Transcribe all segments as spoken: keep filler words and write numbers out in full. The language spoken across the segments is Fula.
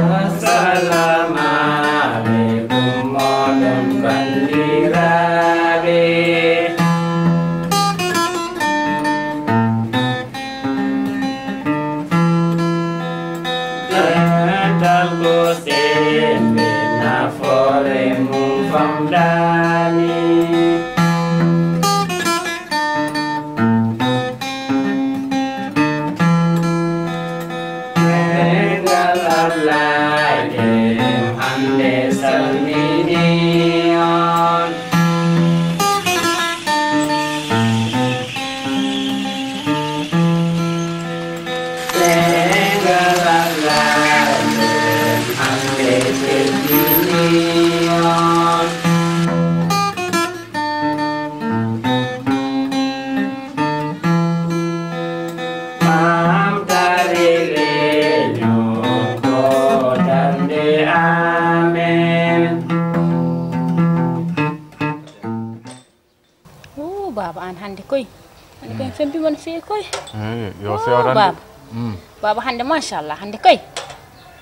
Assalamu alaikum, moɗon bandiraɓe. Dental ko sembe, nafoore mum famɗaani. Dental Ablaye Dem hannde salminii on. Dental Ablaye Dem hannde teddinii on. Ɓamtaare leñol ko darnde amen. Ooh, baaba, aan hannde koy. Hannde koy, mm, fembi mon feewi koy. Eey, yo, ooh, sewtan de. Baaba. Mm. Baaba, hannde, machallah, hannde koy.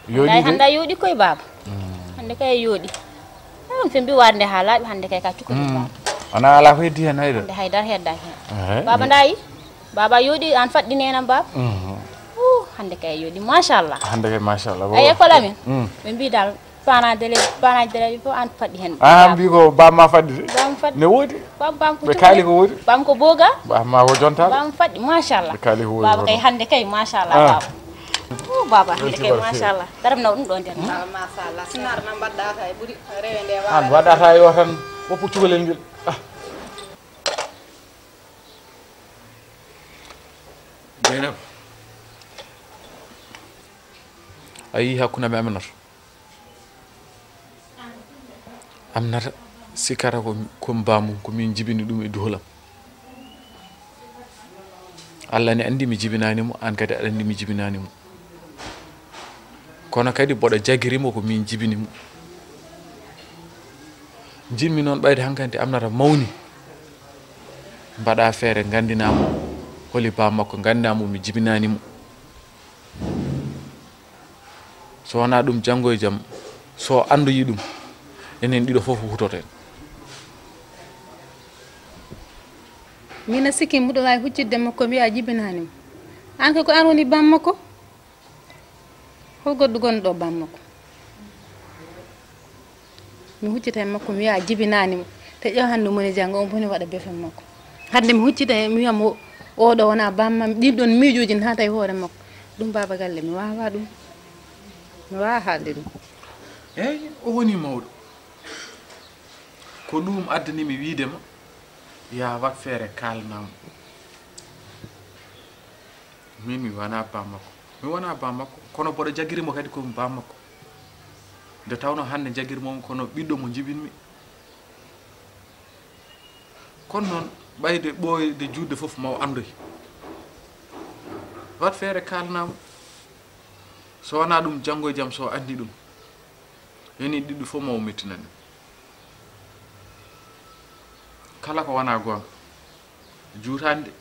Yooɗi de. Hannde a yooɗi koy, baaba. Mm. Hannde kay a yooɗi. Ay, on fembi warde haa laaɓi, hannde kay ka cukalel, mm, baaba. Wonaa alaa ko heddi heen, haydara. Hannde haydara heddaaki heen. Eey. Baaba, ndaayi? Baaba yooɗi, aan faɗɗi neenam, baaba. Mhm. Ooh, hannde kay a yooɗi, machallah. Hannde kay, machallah. Ay, école amen. Mm. Ɓe mbii dal, parents d'élèves, parents d'élèves fof aan faɗɗi heen. Ah, mbii ko baaba ma faɗɗi de? Baaba ma faɗɗi. Ne woodi? Baaba, baaba ko, ɓe kaali ko woodi? Baaba ko booga. Baaba ma ko jonta. Baaba ma faɗɗi, machallah. Ɓe kaali ko woodi. Baaba kay, hannde kay, machallah, ah, baaba. Ooh, baaba, hannde kay, merci, merci, machallah. Daram naw ɗum ɗo nder. Hmm? Baaba, machallah. Sinnaar na mbaɗɗa ta e ɓuri rewe nde. Aan waɗata yo tan woppu cukalel ngel. Ah. Dieynaba, a yii hakkunde am e Aminata? Aminata sikkata ko, ko bammum, ko min jibini ɗum e duholam. Allah ne anndi mi jibinaani mo, aan kadi aɗa anndi mi jibinaani mo. Kono kadi mboɗo jagiri mo ko min jibini mo. Njiɗmi noon ɓayde hankadi Aminata mawni, mbaɗa feere nganndinaa mo holi baa makko, nganndinaa mo mi jibinaani mo. So wonaa ɗum, janngo e jam, so anndoyii ɗum, enen ɗiɗo fof hutoten. Min a sikki mbuɗo waawi huccitde makko, mbiya a jibinaani mo. Aan kay ko aan woni baa makko? Hol goɗɗo gonɗo ɗo baa makko? Mi huccita e makko, mi wiya a jibinaani mo. Te ƴeew hannde moni janngo, on boni waɗa befe makko. Hannde mi huccita e, mi wiya mo, "Oo ɗo wonaa baa ma." Ɗin ɗon miijuuji naata e hoore makko. Ɗum baaba galle, mi waawaa ɗum. Mi waawaa haalde ɗum. Eey, o woni mawɗo. Ko ɗum addani mi wiide ma, yaa waɗ feere kaalnaa mo. Min mi wonaa baa makko. Mi wonaa baa makko. Kono mboɗo jagiri mo kadi ko mi baa makko. Nde tawnoo hannde jagir mo kono ɓiɗɗo mo jibinmi. Kono noon, ɓayde ɓooyde juutde fof ma o anndoy. Waɗ feere kaalnaa mo. So wonaa ɗum, janngo e jam so anndi ɗum. Enen ɗiɗo fof ma o mettinan en. Kala ko wonaa goonga, juutaani de.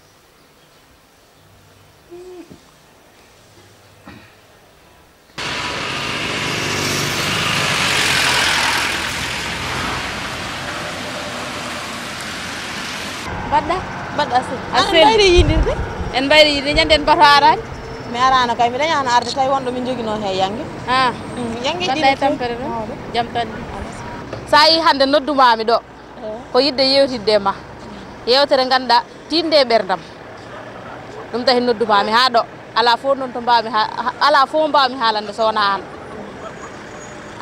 Mbaɗɗa? Mbaɗɗa sel. A sel. Mbayri yiidirde? En mbayri yiidirde, ñande en bato araani? Mi araano kay, mi dañaano arde, tawi wonɗo min njoginoo he yannge. Ah. Mm, yannge mbaɗɗa e tampere ɗum? Mawɗo. Jam tan. So a yii hannde noddumaami ɗo, eh, ko yiɗde yeewtidde e ma. Yeewtere ngannduɗaa, tiiɗnde e ɓerndam. Ɗum tahi noddumaami haa ɗo. Alaa fof noon to mbaawmi ha-, ha-, alaa fof mbaawmi haalande so wonaa aan.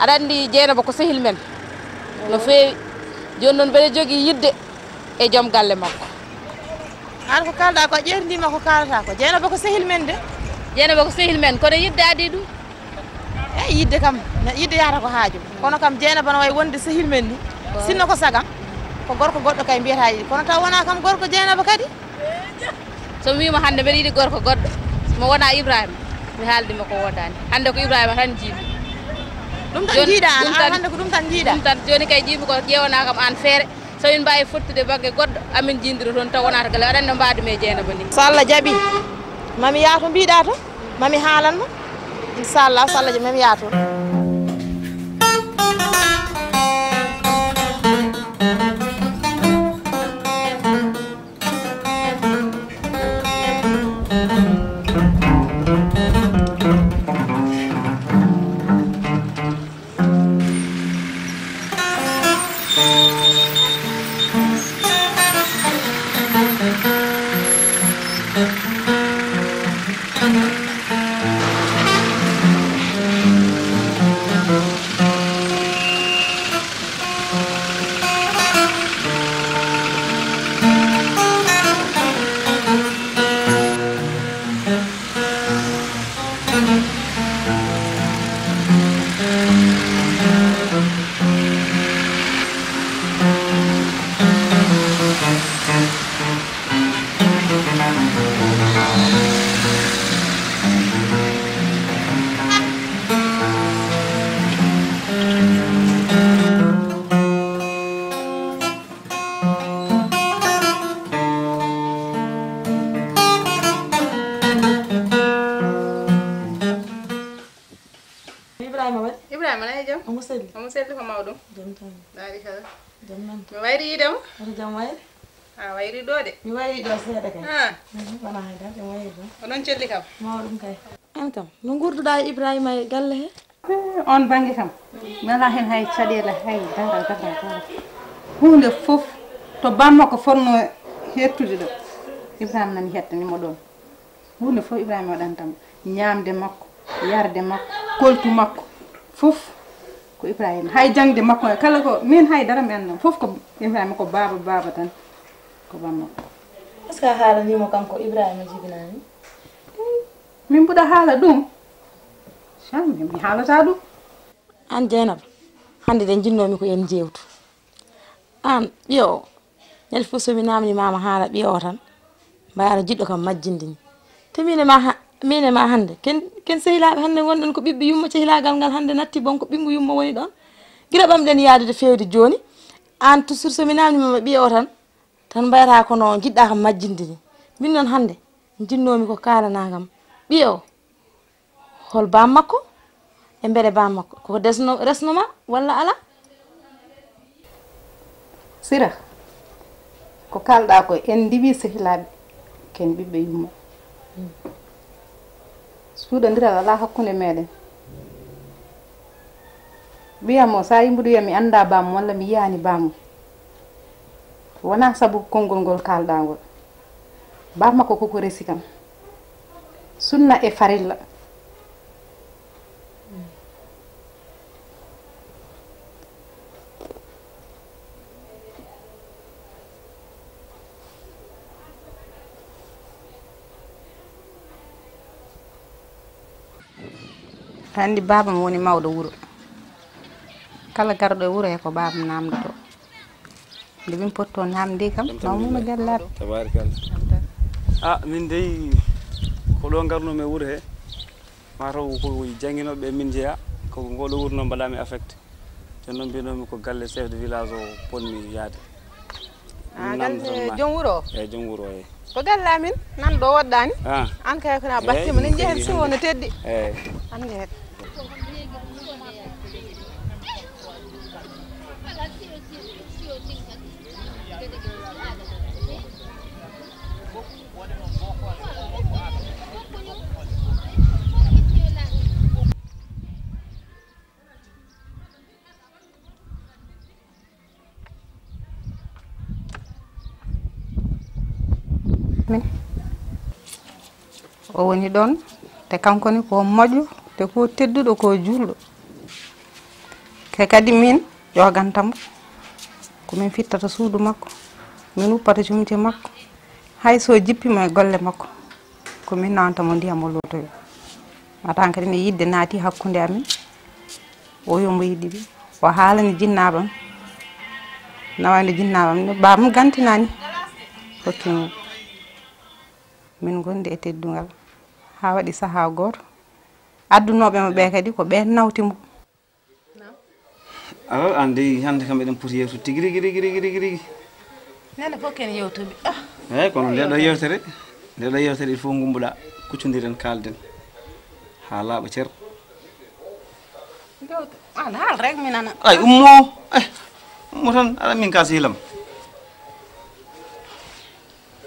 Aɗa anndi Jeynaba ko sehil men no feewi. Jooni noon mbeɗa jogii yiɗde e joom galle makko. Aan ko kaalɗaa ko a ƴeewtidiima ko kaalata ko. Jeynaba ko sehil men de. Jeynaba ko sehil men, kono yiɗde adii ɗum. Eey, yiɗde kam, ne-, yiɗde yahata ko haaju. Kono kam Jeynaba no wayi wonde sehil men ni. Sinno ko sagam, ko gorko goɗɗo kay mbiyata yiɗi, kono taw wonaa kam gorko Jeynaba kadi. So mi wiima hannde mbeɗa yiɗi gorko goɗɗo, mo wonaa Ibrahima, mi haaldi mo ko woodaani. Hannde ko Ibrahima tan jiimi. Ɗum tan Jooni, jiiɗa aan, ɗum aan tan, hannde ko ɗum tan jiiɗa. Ɗum tan, jooni kay jiimi ko ƴeewanaa kam aan feere. So min mbaawi fottude bannge goɗɗo, amin jiindira toon, taw wonaata gila. Aɗa anndi no mbaadu mi e Jeynaba ni. So Allah jaɓi, mami yaa to mbiɗa to, mami haalan mo. Inchallah, so Allah jaɓi, mami yaa toon. Ibrahima waɗi? Ibrahima, na e jam? Omo selli? Omo selli ko mawɗum. Jam tan. Baarikalla. Jam nan. Mi wayri yiide mo? Oto jam wayri? A wayri ɗo de. Mi wayri ɗo seeɗa kay. Ah. Mhm, wonaa hay dara, mi wayri ɗo. Onon celli kam? Mawɗum kay. Aan kam, no nguurduɗaa e Ibrahima e galle he? Eh, oon bannge kam, mi alaa heen hay caɗeele, hay dara, dara, dara. Huunde fof, to bammakko fotnoo heɓtude ɗo, Ibrahima nani heɓtani mo ɗoon. Huunde fof Ibrahima waɗanta mo. Ñaamde makko, yarde makko, koltu makko, fof ko Ibrahima. Hay jaŋde makko, kala ko, miin hay dara mi anndaa. Fof ko Ibrahima, ko baaba, baaba tan, ko bammakko. Est-ce que a haalanii mo kanko Ibrahima jibinaani? Min mbuɗa haala ɗum? Jamais mi haalata ɗum. Aan Jeynaba, hannde de njinnoomi ko en njeewtu. Aan, ɓiya o, ñande fof so mi naamndimaama haala ɓiya o tan, mbaɗa aɗa jiɗɗo kam majjinde ni. Te miin e ma ha-, miin e ma hannde, ken, ken sehilaaɓe hannde ngonɗen ko ɓiɓɓe yumma, sehilaagal ngal hannde natti boom ko ɓinngu yumma woni ɗoon. Gila ɓamɗen yahdude feewde jooni, aan toujours so mi naamndimaama ɓiya o tan, tan mbayata kono njiɗɗa kam majjinde ni. Min noon hannde, njinnoomi ko kaalanaa kam ɓiya o, hol baam makko, e mbele baam makko, koko desno, resno ma walla alaa? Sira, ko kaalɗaa ko en ndiwii sehilaaɓe, ken ɓiɓɓe yumma. Suuɗondiral alaa hakkunde meeɗen. Ɓiyam o, so a yimbuɗo wiya mi anndaa baam walla mi yiyaani baam, wonaa sabu konngol ngol kaalɗaa ngol. Baam makko koko resi kam. Sunna e farilla. Anndi baabam woni mawɗo wuro. Kala garɗo e wuro he ko baabam naamndotoo. Nde min potto naamnde kam, mawɗo gallaat. Tabaarikalla. Ah, min dey, ko ɗo ngarnoomi e wuro he. Mataw ko jannginooɓe min njeyaa, ko ngoɗo wuro noon mbaɗaami affecté. Jooni noon mbinoomi ko galle chef de village o potmi yaade. Ah, galle joom wuro o? Eeyi, joom wuro o, eeyi. Ko galle amin, nan ɗo woɗɗaani? Ah. Aan kay ko na battima, min njehen si wona teddi. Eeyi. Aan njehen. Min. O woni ɗoon, te kanko ni ko moƴƴo, te ko tedduɗo, ko juulɗo. Te kadi min ƴogantam ko min fittata suudu makko, min uppata jumte makko. Hay so jippima e golle makko, ko min nawanta mo ndiyam o lootoyo. Mataw kadi ne yidde naati hakkunde amin. O yo mbo yiɗi ɓe. O haalani jinnaaɓam. Nawa nde jinnaɓam ne, baabam gantinaani. Hokki mo. Min ngondi e teddungal. Haa waɗi sahaa gooto. Addunooɓe mo ɓe kadi ko ɓeen nawti mo. Awa, an dey hannde kam eɗen poti yewtude tigi rigi, rigi, rigi, rigi, rigi. Nene fof ken yewtuɓe. Eeyi, kono nde ɗo yewtere, nde ɗo yewtere, il faut ngumbuɗa, kuccondiren, kaalden. Haa laaɓa cer. An haal rek mi nana. Ay, ummo. Eh, ummo tan, aɗa min ka sehilam.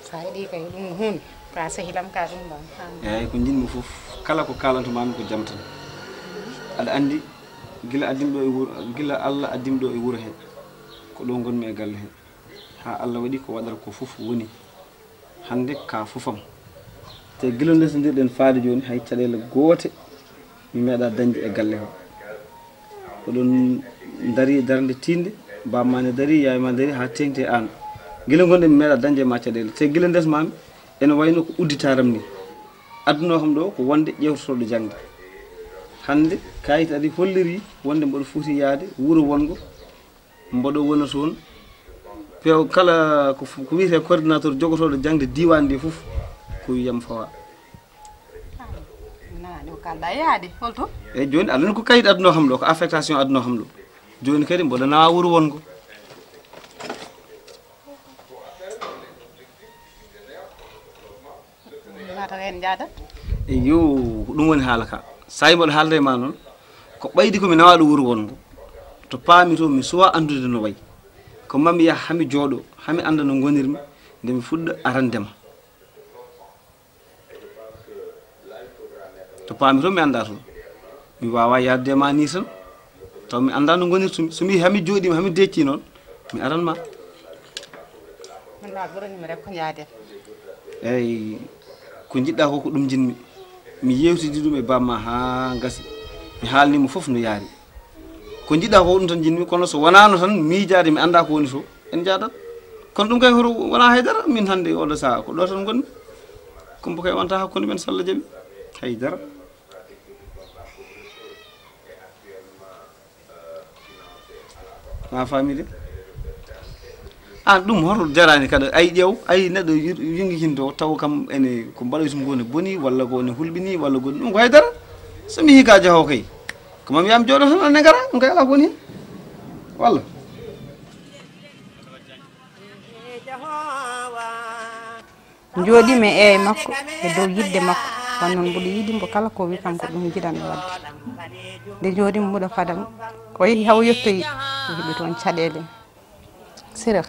Sa yiɗi kay ɗum hun, ka sehilam ka ɗum ɗon. Eeyi, ko njiɗmi fof, kala ko kaalanto mami ko jam tan. Aɗa anndi, gila addimi ɗo e wuro, gila Allah addimi ɗo e wuro he, ko ɗo ngonmi e galle he. Haa Allah waɗi ko waɗata ko fof woni. Hannde ka fofam. Te gila ndesondirɗen faade jooni, hay caɗeele goote mi meeɗa dañde e galle o. Oɗon ndarii darnde tiiɗnde, baaba ma ne darii, yaye ma darii, haa teeŋti e aan. Gila ngonɗen mi meeɗa dañde e ma caɗeele. Te gila ndesmaami, ene wayno ko udditaaram nii. Adduno kam ɗo ko wonde ƴeewtotooɗo jaŋde. Hannde, kaayit ari hollirii wonde mboɗo foti yahde wuro wonngo, mboɗo wona toon. Peew kala ko f- ko wiyetee coordinateur jogotooɗo jaŋde diiwaan ndi fof, ko wiyam fawa. Nani ko kalɗa yaade holto? Eeyi, jooni aɗa anndi ko kayit adduno kam ɗo, ko affectation adduno kam ɗo. Jooni kadi mboɗo nawa wuro wonngo. Mata en jaadat. Eyo, ko ɗum woni haala ka. Sayi mboɗo haalda e ma noon, ko ɓaydi ko mi nawaɗo wuro wonngo. To paami to mi suwa anndude no wayi. Ko mami yah hami jooɗo, hami annda no ngonirmi, nde mi fuɗɗa arande ma. To paami to mi annda toon. Mi wawa yahde ma ni tan. Taw mi annda no ngonirtumi. So mi hami jooɗima, hami decci noon, mi aran ma. Min ma ɓuranimi rek ko jaaden. Eyi, ko jiɗɗa ko, ko ɗum jinmi. Mi yewtidi ɗum e bamma haa gasi. Mi haalnimo fof no yaari. Ko jiɗɗa ko, ɗum tan jinmi, kono so wonano tan miijaade mi annda ko woni to, en jaadat. Kono ɗum kay hoto wona haydara, min hannde oɗo saha ko ɗo tan ngonmi. Kumba kay wonta hakkunde men so Allah jaɓi. Haydara. Ma famide. An ɗum hoto jarani kadi, ay ƴeew, ay neɗɗo yingikinto taw kam ene ko mbaɗoytum ko ne boni walla ko ne hulɓini walla ko ɗum ko haydara. So mi hika jaho kay, ko mam yam jooɗo tan ane gara, ɗum kay ala ko woni hen. Walla. Jooɗiimi e eeye makko e dow yiɗde makko, kono noon mboɗo yiɗi mbo kala ko wi kam ko ɗum njiɗanmi waɗde. Nde jooɗiimi mboɗo fadam, o yehi haa o yettoyi, o heɓi toon caɗeele. Sirif,